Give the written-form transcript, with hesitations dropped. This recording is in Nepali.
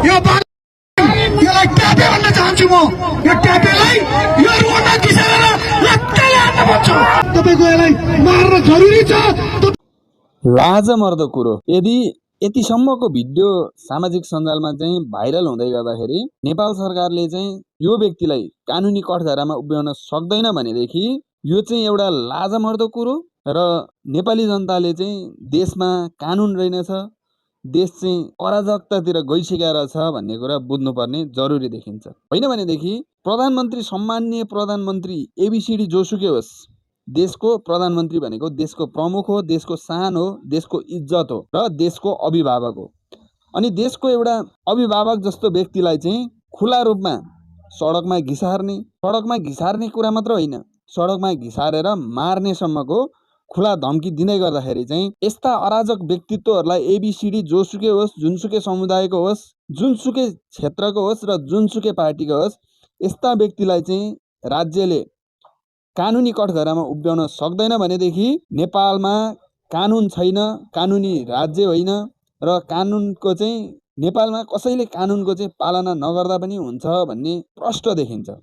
यो यसलाई ट्यापे भन्न चाहन्छु म। यो ट्यापेलाई यो रोडमा घिसेर लत्ताले हान्न भन्छु। तपाईको यसलाई मार्न जरुरी छ। लाजमर्दो कुरो। यदि यतिसम्मको भिडियो सामाजिक सञ्जालमा चाहिँ भाइरल हुँदै गर्दाखेरि नेपाल सरकारले चाहिँ यो व्यक्तिलाई कानुनी कठघरामा उभ्याउन सक्दैन भनेदेखि यो चाहिँ एउटा लाजमर्दो कुरो र नेपाली जनताले चाहिँ देशमा कानुन रहेनछ, देश चाहिँ अराजकतातिर गइसकेर छ भन्ने कुरा बुझ्नुपर्ने जरुरी देखिन्छ। होइन भनेदेखि प्रधानमन्त्री, सम्माननीय प्रधानमन्त्री एबिसिडी जोसुकै होस्, देशको प्रधानमन्त्री भनेको देशको प्रमुख हो, देशको शान हो, देशको इज्जत हो र देशको अभिभावक हो। अनि देशको एउटा अभिभावक जस्तो व्यक्तिलाई चाहिँ खुला रूपमा सडकमा घिसार्ने कुरा मात्र होइन, सडकमा घिसारेर मार्नेसम्मको खुला धम्की दिँदै गर्दाखेरि चाहिँ यस्ता अराजक व्यक्तित्वहरूलाई एबिसिडी जोसुकै होस्, जुनसुकै समुदायको होस्, जुनसुकै क्षेत्रको होस् र जुनसुकै पार्टीको होस्, यस्ता व्यक्तिलाई चाहिँ राज्यले कानुनी कठघरामा उभ्याउन सक्दैन भनेदेखि नेपालमा कानुन छैन, कानुनी राज्य होइन र कानुनको चाहिँ नेपालमा कसैले कानुनको चाहिँ पालना नगर्दा पनि हुन्छ भन्ने प्रष्ट देखिन्छ।